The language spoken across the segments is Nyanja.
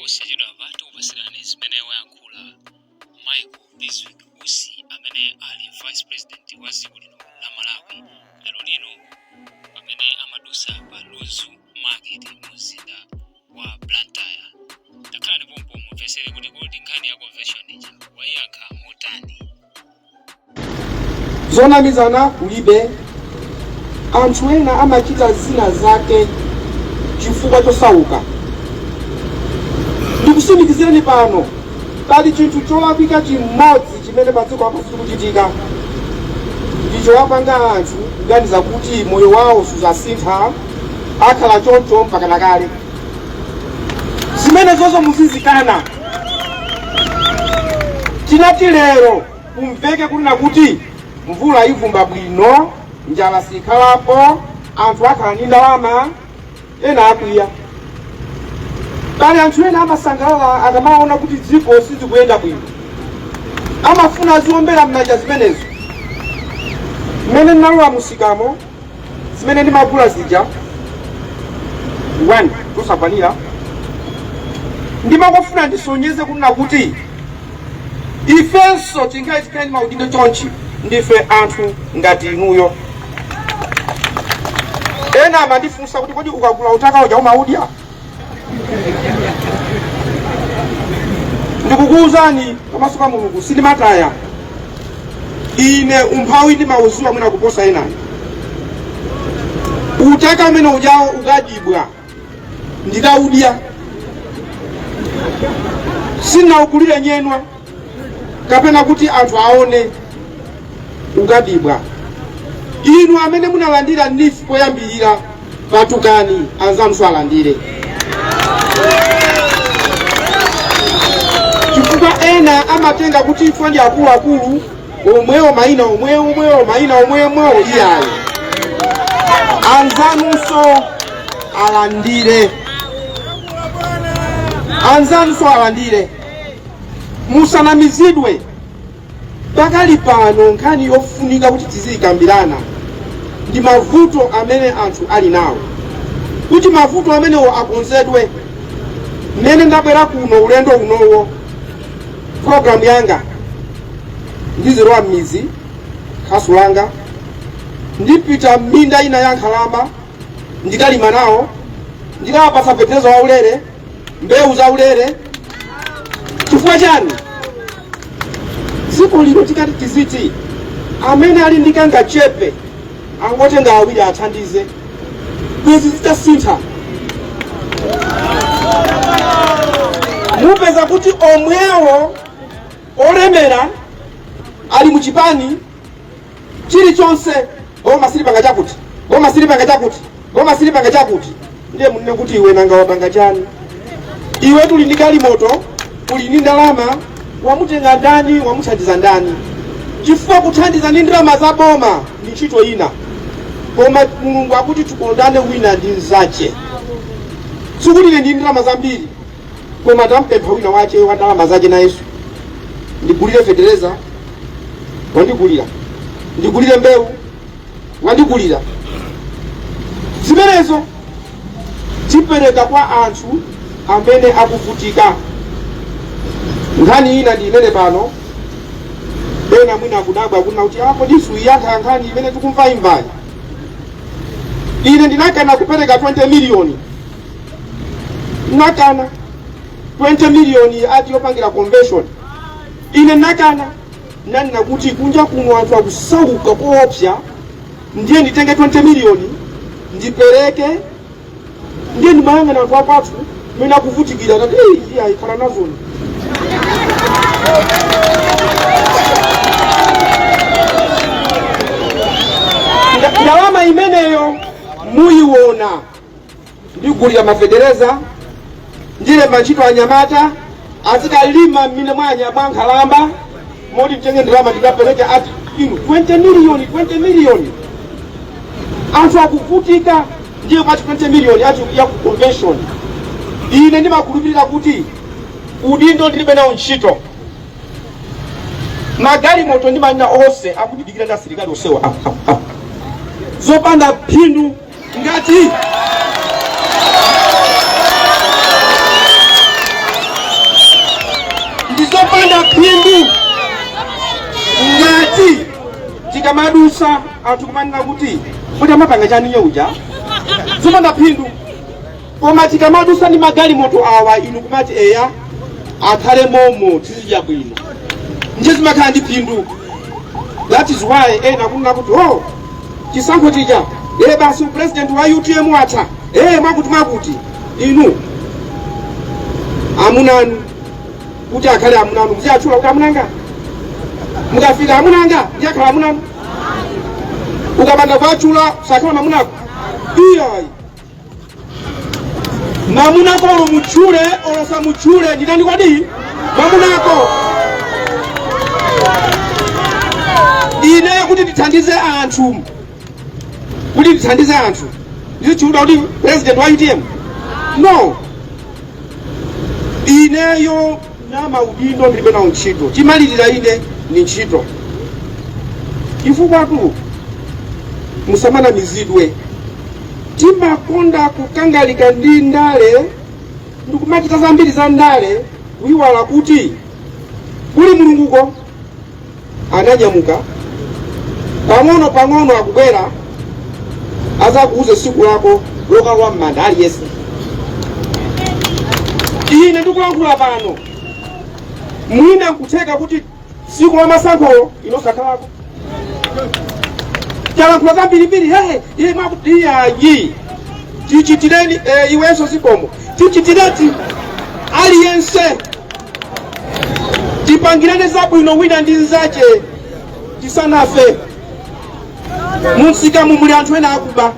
Posachedwapa tikupasirani zimene wayankhula Michael Bizwick Usi amene ali vice president wa dziko lino la Malawi lero lino pamene amadusa pa Lunzu Market mu mzinda wa Blantyre. Takhalani pompo mumvesere kuti kodi nkhani ya convention ija wayiyankha motani. Zonamizana kulibe. Anthu ena amachita zina zake chifukwa chosauka. Ndikusimikizireni pano, pali chinthu cholakwika chimodzi chimene padziko lapansi chikuchitika, ndicho wapanga anthu kuganiza kuti moyo wawo suzasintha, akhala choncho mpakana kale. Zimenezozo muzizikana. Tinati lero kumveke kunena kuti mvula ivumba bwino, njala sikhalapo, anthu akhala ndi ndalama, ena akwiya. Pali anthu ena amasangalala akamaona kuti dziko sizikuyenda bwino, amafuna aziombera m'manja zimenezo. Mmene ndinalowa musikamo, zimene ndimagula zija 1 tosakwanira, ndimangofuna ndisonyeze kunena kuti ifenso tingakhale tikhale ndi maudindo chonchi, ndife anthu ngati inuyo. Ena amandifunsa kuti kodi ukagula utaka uja umaudya? Ndikukuwuzani pamaso pa Mulungu, sindimataya. Ine umphawi ndimauziwa mwina kuposa enani. Utaka umene ujawo ukadibwa ndikaudya, sinaugulire nyenwa kapena kuti anthu aone. Ukadibwa. Inu amene munalandira NEEF poyambirira, patukani anzanunso alandire, chifukwa ena amatenga kuti ife ndi akuluakulu omwewo, mayina omwewo omwewo, mayina omweomwewo. Iyayi, anzanunso alandire, anzanunso alandire, musanamizidwe. Pakali pano nkhani yofunika kuti tiziyikambirana ndi mavuto amene anthu ali nawo, kuti mavuto amenewo akonzedwe. Mmene ndabwera kuno ulendo unowo, programu yanga ndizilowa m'mizi, khasu langa, ndipita m'minda ina ya nkhalamba, ndikalima nawo, ndikawapatsa fetereza waulere, mbewu zaulere. Chifukwa chani? Dziko lino tikati tiziti amene ali ndi kangachepe angotenga awiri athandize, bwezi zitasintha. Mupeza kuti omwewo olemera ali muchipani chilichonse, boma silipanga chakuti, boma silipanga chakuti, boma silipanga chakuti. Ndiye munene kuti iwe nanga wapanga chani? Iwe tuli ndi galimoto, uli ndi ndalama, wamutenga ndani? Wamuthandiza ndani? Chifukwa kuthandiza ndi ndalama za boma ndi ntchito ina, koma Mulungu akuti tikondane wina ndi mnzache. Sikuti ine ndi ndalama zambiri, koma tampempha wina wache wa ndalama zache nayenso, ndigulire fetereza, wandigulira, ndigulire mbewu, wandigulira. Zimenezo tipereka kwa anthu amene akuvutika. Nkhani ina ndi imene pano ena mwina akudabwa kunena kuti kodi suiyankha nkhani imene tikumva imvayi. Ine ndinakana kupereka 20 miliyoni, nakana 20 miliyoni ati yopangira convention. Ine nakana, nanena kuti kunja kuno anthu akusauka koopsa, ndiye nditenge 20 miliyoni ndipereke? Ndiye ndimayang'ana anthu akwathu mmene akuvutikira, tati iye ayikhala nazoni. Ndalama imeneyo muyiona, ndigulira mafetereza, ndilemba ntchito anyamata azikalima m'minda mwa nkhalamba. Moti nditenge ndalama ndikapereke ati inu 20 miliyoni, 20 miliyoni, anthu akuvutika, ndiye kwati 20 miliyoni ati ya ku convention. Ine ndimakhulupirira kuti udindo ndilibe nawo ntchito. Magalimoto ndimanena onse akundidikira ndi asilikali onsewa, zopanda phindu. Ngati Tikamadusa anthu kumanena kuti kuti amapanga chani iye uja, zopanda phindu. Koma tikamadusa ndi magalimoto awa, inu kumati eya, akhale momo, tizidya bwino, ndiye zimakhala ndi phindu. That is why ena kunena kuti, oh, chisankho chija, e, basi, president wa UTM atha, e, mwakuti mwakuti. Inu amunanu, kuti akhale amunanu, muziyatchula kuti amunanga. Mukafika amunanga, ndiye akhala amunanu. Ukapanda kuatchula, sakhala mamunako. Iyayi, mamunako olo mutchule olo samutchule, nditani kodi mamunako? Ineyo kuti ndithandize anthu, ndizitchulidwa kuti president wa UTM? No. Ineyo na maudindo ndilibe nawo ntchito. Chimalirira ine ni ntchito, chifukwa musamanamizidwe. Timakonda kukangalika ndi ndale ndikumachita zambiri za ndale, kuyiwala kuti kuli Mulunguko. Ananyamuka pang'ono pang'ono, akubwera azakuuze siku lako lokalowa m'manda aliyense. Ine ndikulankhula pano, mwina nkutheka kuti siku la masankho inosakhalako. Talankhula zambirimbiri, hehe, iye mwakuti iyayi, tichitireni iwenso zikomo, tichitireti aliyense, tipangirane zabwino wina ndi nzache tisanafe. Mumsikamu muli anthu ena akuba.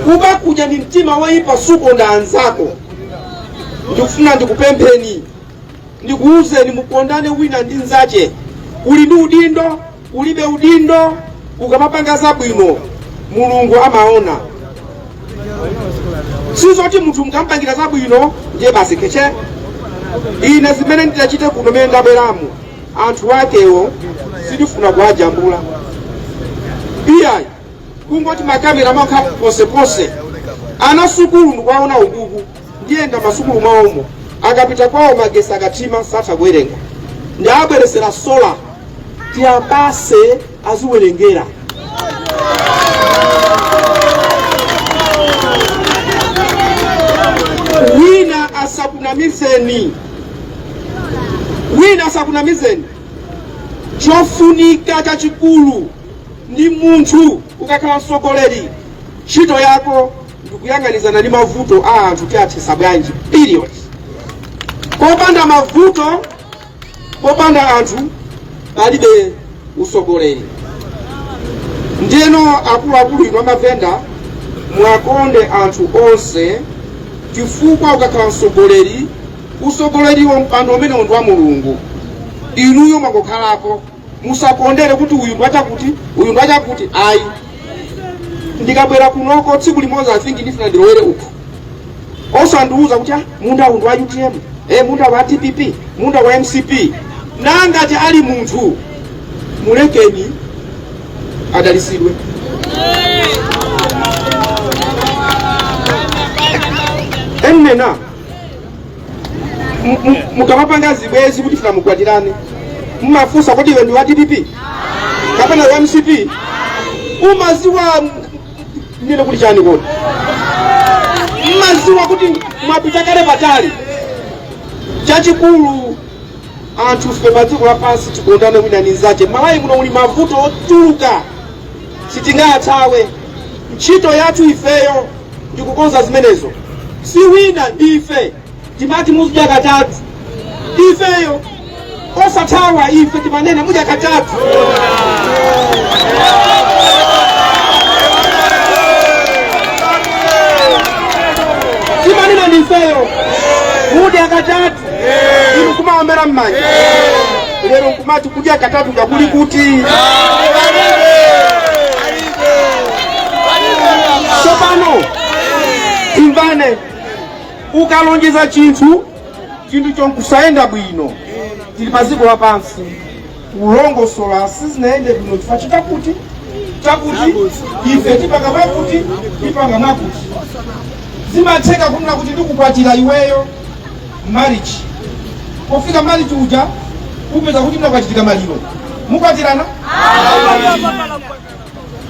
Kuba kuja ndi mtima woyipa, sukonda anzako. Ndikufuna ndikupempheni, ndikuwuzeni, mukondane wina ndi nzache. Uli ndi udindo, ulibe udindo, ukamapanga zabwino Mulungu amaona. Sizoti munthu mukampangira zabwino ndiye basi keche. Ine zimene nditachite kuno, mene ndabweramu, anthu akewo sindifuna kuwajambula, iyayi. Kungoti makamera makha ponseponse. Ana sukulu ndikuwaona ukuku, ndiyenda masukulu mwawomo, akapita kwawo magesi akathima satha kuwerenga. Ndiabweresera solar, tiyapase aziwerengera. Wina asakunamizeni, wina asakunamizeni. Chofunika chachikulu ndi munthu ukakhala mtsogoleri, ntchito yako ndikuyang'anizana ndi mavuto a anthu, tiathesa bwanji, period. Popanda mavuto, popanda anthu, palibe usogoleri. Ndiyeno akuluakulu inu amavenda, mwakonde anthu onse, chifukwa ukakhala msogoleri, usogoleriwo, mpando umenewo ndi wa Mulungu, inuyo mwangokhalako. Musakondere kuti uyu ndwachakuti, uyu ndwachakuti, ayi. Ndikabwera kunoko tsiku limodzi, I think ndifuna ndilowere uku, osandiuza kuti, ah, munda uwu ndi wa UTM, munda wa DPP, munda wa MCP. Nangati ali munthu, mulekeni adalisidwe. Ennena mukamapanga zibwezi kuti funa mukwatirane, mumafunsa kuti iwe ndi wa DPP kapena wa MCP? Umaziwa nene kuti chani kodi? Mmaziwa kuti mwapita kale patali. Chachikulu, anthu fe pa dziko lapansi tikondane wina ndi nzache. Malawi muno muli mavuto ochuluka, sitingathawe. Ntchito yathu ifeyo ndikukonza zimenezo, si wina, ndife. Timati muzidya katatu ifeyo, osathawa. Ife timanena mudya katatu. Timanena ndifeyo, mudya katatu, inu kumaombera mmanja. Lero nkumati kudya katatu kakuli kuti? Tsopano timvane. Ukalonjeza chinthu, chinthu chonkusayenda bwino, tili pa dziko lapansi, kulongosola sizinayende bwino chifukwa chakuti chakuti, ife tipanga mwakuti, tipanga mwakuti. Zimatheka kunena kuti ndikukwatira iweyo marriage, pofika marriage uja upeza kuti mnakwachitika maliro, mukwatirana.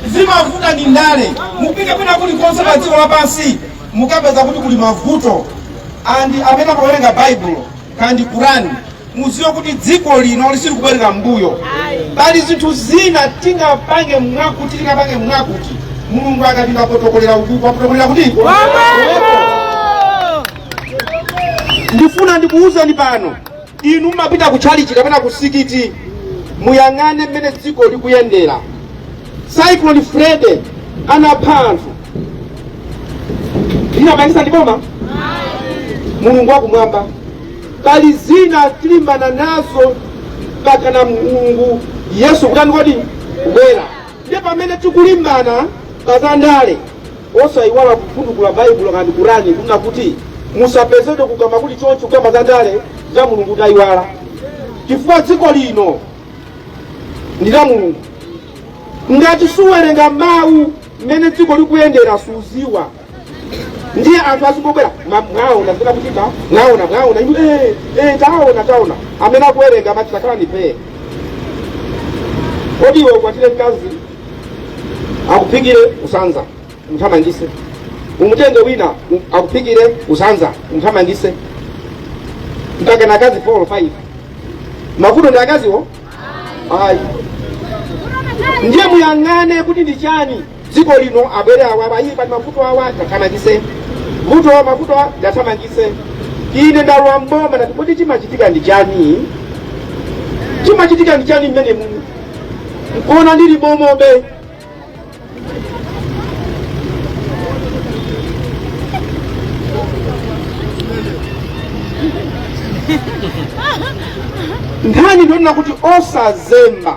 Zimavuta ndi ndale. Mupite kwina kulikonse pa dziko lapansi, mukapeza kuti kuli mavuto. And amene amawerenga Baibulo kandi Kurani, muziwe kuti dziko lino lisili kubwerera mbuyo. Pali zinthu zina tingapange mwakuti, tingapange mwakuti. Mulungu akati ndapotokolera uku, wapotokolera kuti komweko. Ndifuna ndikuwuzeni pano, inu mumapita ku tchalichi kapena ku sikiti, muyang'ane mmene dziko likuyendera. Cyclone Freddy anapha anthu, linapangisa ndi boma? Mulungu wakumwamba. Pali zina tilimbana nazo mpaka na Mulungu Yesu kutani kodi kubwera. Ndiye pamene tikulimbana pazandale, osayiwala kufundukula Baibulo kandi Kurani, kunena kuti musapezedwe kukamba kuti choncho kukamba zandale za Mulungu utayiwala, chifukwa dziko lino ndi la Mulungu. Ngati suwerenga mawu mmene dziko likuyendera, suziwa. Ndiye anthu azingobwera, mwaona zimene akuchita, mwaona, mwaona inu, taona, taona. Amene akuwerenga amati takhala ni pee. Kodi iwe ukwatire mkazi akuphikire usanza, umthamangise, umutenge wina akuphikire usanza, umthamangise, mpaka na akazi 4 or 5? Mavuto ndi akaziwo? Ayi. Ndiye muyang'ane kuti ndi chani dziko lino. Abwere awa, ayi, pali mavuto awa, tathamangise vuto, mavuto awa tathamangise. Ine ndalowa mboma, ndati kodi chimachitika ndi chani? Chimachitika ndi chani mmene mumu nkuona ndili momobe? Nkhani ndionena kuti osazemba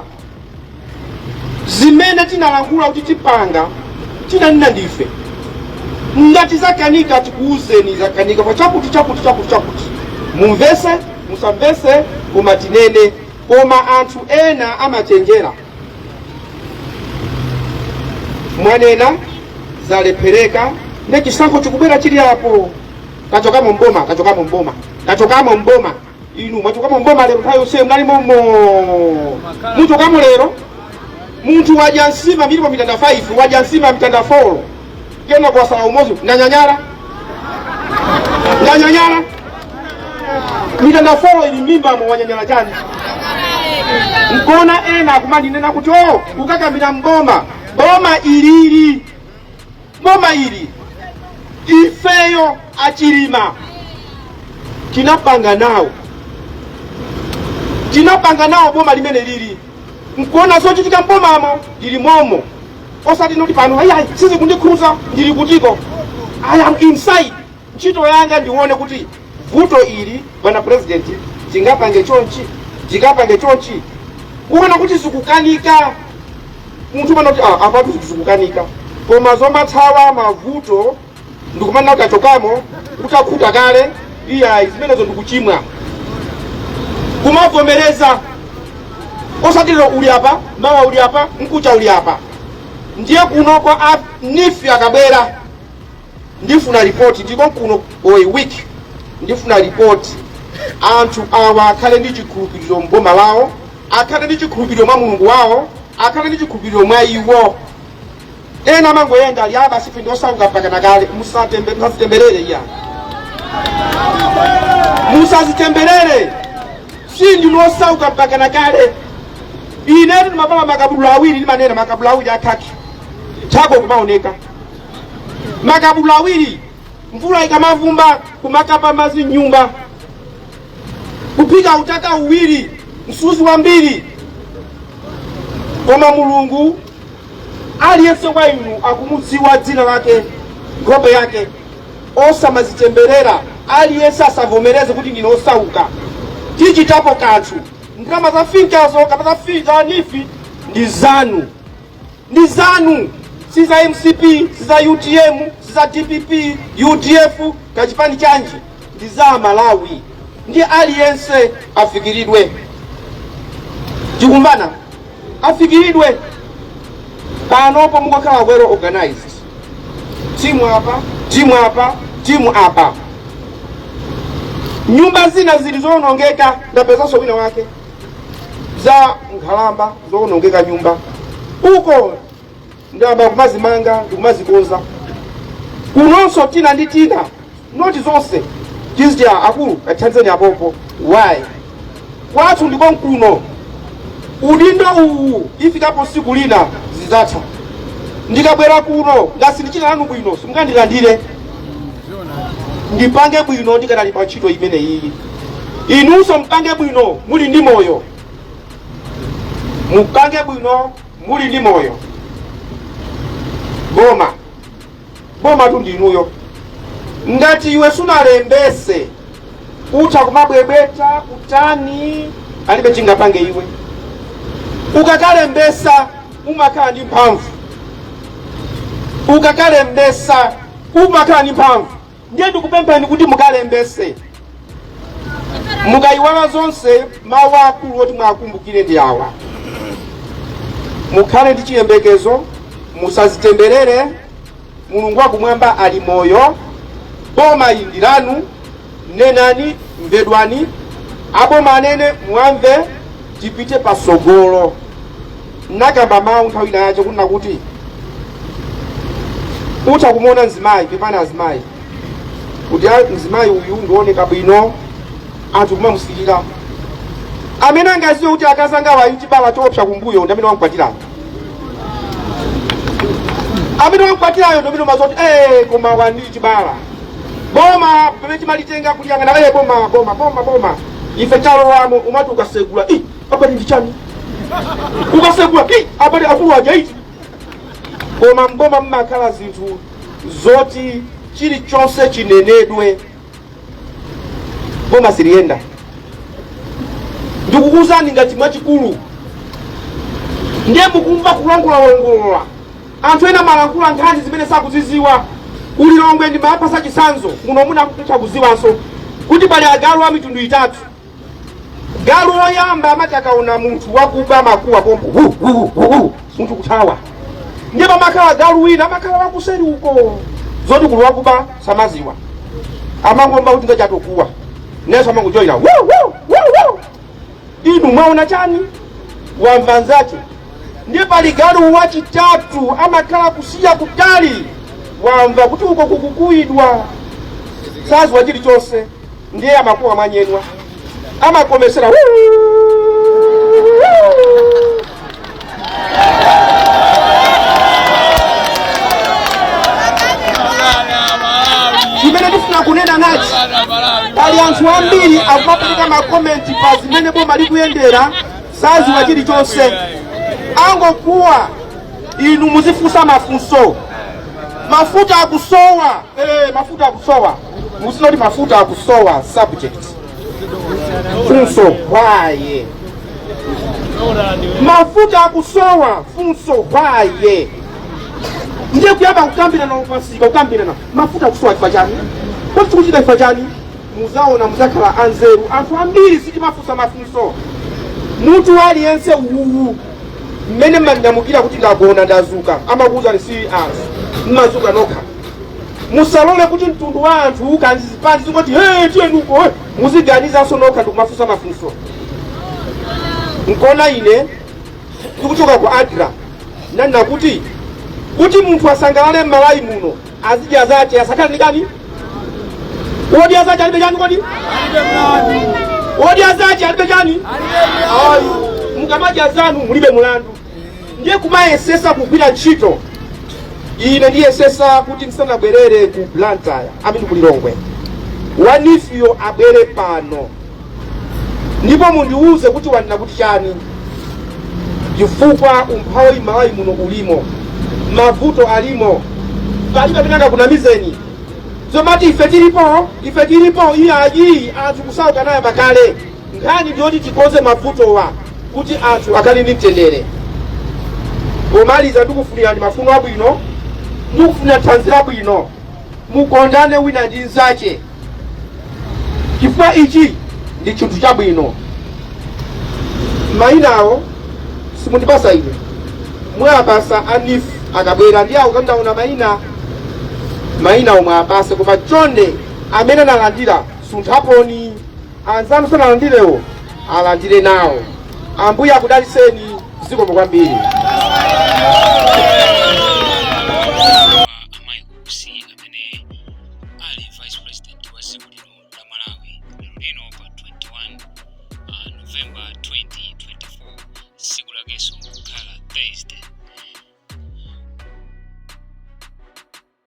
zimene tinalankhula kuti tipanga, tinanena ndife. Ngati zakanika, tikuwuzeni zakanika kwa chakuti, chakuti, chakuti, chakuti. Mumvese, musamvese, koma tinene. Koma anthu ena amachenjera, mwanena zalephereka, ndi chisankho chikubwera chili apo, tachokamo mboma, tachokamo mboma, tachokamo mboma. Inu mwachokamo mboma lero? Nthawi yonse mnali momo, muchokamo lero? Munthu wadya nsima milipo mitanda 5, wadya nsima mitanda 4, kena kwasala umodzi, ndanyanyala, ndanyanyala. Mitanda 4 ili m'mimbamo, wanyanyala chani? Nkona ena akumandinena kuti o kukakamira mboma, boma ilili, boma ili ifeyo achilima tinapanga nawo, tinapanga nawo boma limene lili. Nkuona zochitika mbomamo, ndili momo, osati noti pano ayi, ayi, sizikundikhuza, ndili kutiko. I am inside. Ntchito yanga ndione kuti vuto ili, bwana President, tingapange chonchi, tingapange chonchi. Kuona kuti zikukanika, munthu umana kuti ah, apatu zikukanika. Koma zomathawa mavuto ndikumanena kuti achokamo utakhuta kale, iyayi, zimenezo ndikuchimwa. Kumavomereza, osati lero uli apa, mawa uli apa, mkucha uli apa. Ndiye kuno kwa NEEF akabwera, ndifuna ripoti. Ndiko kuno for a week, ndifuna ripoti. Anthu awa akhale ndi chikhulupiriro mboma lawo, akhale ndi chikhulupiriro mwa Mulungu wawo, akhale ndi chikhulupiriro mwa iwo. Ena amangoyenda ali aba, sife ndi osauka mpaka nakale. Musazitemberere, iya, musazitemberere, si ndinu osauka mpaka nakale. Inetu ndimavala makabudula awiri, ndimanena makabudula awiri akhaki, chako kumaoneka makabudula awiri. Mvula ikamavumba, kumakapa madzi mnyumba, kuphika utaka uwiri, msuzi wambiri. Koma Mulungu, aliyense wa inu akumudziwa dzina lake, nkhope yake. Osamazitemberera. Aliyense asavomereze kuti ndine osauka. Tichitapo kanthu. Ndalama za FINCA zo kapena za NEEF ndi zanu, ndi zanu, si za MCP, si za UTM, si za DPP, UDF, kachipani chanji, ndi za Malawi. Ndi aliyense afikiridwe. Tikumbana, afikiridwe. Panopo mukakhala well organized, timu apa, timu apa, timu apa. Nyumba zina zili zowonongeka. Ndapezanso wina wake. Za nkhalamba zowonongeka nyumba uko ndayamba kumazimanga ndikumazikonza. Kunonso tina ndi tina, not zonse, tiziti akulu kathanzeni apopo. Why? Kwathu ndiko nkuno. Udindo uwu ifikapo siku lina zidzatha. Ndikabwera kuno ngati sindichita nanu bwino, simungandilandire. Ndipange bwino ndikanali pa ntchito imene iyi. Inunso mpange bwino muli ndi moyo, mupange bwino muli ndi moyo. Boma, boma tu ndinuyo. Ngati iwe sunalembese, utha kumabwebweta kutani, alibe chingapange iwe. Ukakalembesa umakhala ndi mphamvu, ukakalembesa umakhala ndi mphamvu. Ndiye ndikupemphani kuti mukalembese. Mukayiwala zonse, mawu akulu oti mwakumbukire ndi awa: mukhale ndi chiyembekezo, musazitemberere. Mulungu wakumwamba ali moyo. Boma ili ndi lanu. Nenani, mvedwani. Aboma anene, mwamve, tipite pasogolo. Nakamba mawu nthawi ina yache kunena kuti utha kumuona mzimayi, pepani azimayi, kuti mzimayi uyu ndioneka bwino, anthu kumamusilira. Amene angaziwe kuti akazi angawa ali chibala choopsa kumbuyo ndi amene wamkwatirayo. Amene wamkwatirayo ndi amene umazoti koma wandi chibala. Boma pamene timalitenga kuliyang'ana, boma, boma, boma, boma, ife talowamo, umati ukasegula, abale ndi chani? Ukasegula, abale, akulu aja iti. Koma mboma mmakhala zinthu zoti chilichonse chinenedwe, boma siliyenda. Ndikukuwuzani ngati mwachikulu. Ndiye mukumva kulongolalongolola, anthu ena malankhula nkhani zimene sakuziziwa. Kulilongwe ndimapasa chisanzo muno, munakutha kuziwanso kuti pali agalu a mitundu itatu. Galu woyamba amati akaona munthu wakuba amakuwa pompo, hu, hu, hu, hu, munthu kuthawa. Ndiye pamakhala galu wina amakhala wakuseri uko, zoti kuli wakuba samaziwa, amangomva kuti ngachatokuwa nenso amangojoyina, wu, wu, wu, wu. Inu mwaona chani? Wamva nzache. Ndiye pali galu wachitatu amakhala kusiya kutali, wamva kuti uko kukukuidwa, saziwa chilichonse, ndiye amakuwa mwanyenwa, amakomesera. Chimene ndifuna kunena nachi, pali anthu ambiri akumapereka makomenti pa zimene boma likuyendera, saziwa chilichonse, angokuwa. Inu muzifunsa mafunso. Mafuta akusowa, mafuta akusowa, muzinoti mafuta akusowa, subject, funso, why? Mafuta akusowa, funso, why? Ndiye kuyamba kukambirana pasika, kukambirana mafuta akusowa chifukwa chani, kodi chikuchitika chifukwa chani? Muzaona muzakhala anzeru. Anthu ambiri sitimafunsa mafunso. Mutu aliyense uwuwu mmene mmanyamukira kuti ndagona ndazuka, amakuwuzani si anthu, mmazuka nokha. Musalole kuti mtundu wa anthu kandi zipani zingoti, hey, tiyenuko, hey. Muziganizanso nokha ndikumafunsa mafunso. Nkona ine ndikuchoka ku ADRA nanena kuti munthu asangalale m'Malawi muno azidya zache, asakhale ndi kani. Wodya zache alibe chani? Kodi wodya zache alibe chani? Ayi, mukamadya zanu mulibe mulandu. Ndiye kumayesesa kugwira ntchito. Ine ndiyesesa kuti ndisanabwerere ku Blantyre, amene ku Lilongwe, wa NEEF-yo abwere pano ndipo mundiuze kuti wanena kuti chani, chifukwa umphawi Malawi muno ulimo, mavuto alimo. Palibe amene angakunamizeni zomati ife tilipo, ife tilipo. Iyayi, anthu kusauka nayo pakale. Nkhani ndiyoti tikonze mavutowa kuti anthu akhale ndi mtendere. Pomaliza, ndikufunirani mafuno abwino, ndikufunira thanzi labwino. Mukondane wina ndi nzache, chifukwa ichi ndi chinthu chabwino. Mayinawo simundipasa ine, mwapasa a NEEF akabwera ndi awo kandaona mayina, mayina omwe apase. Koma chonde, amene analandira sunthaponi, anzanu sanalandirewo alandire nawo. Ambuye akudalitseni. Zikomo kwambiri.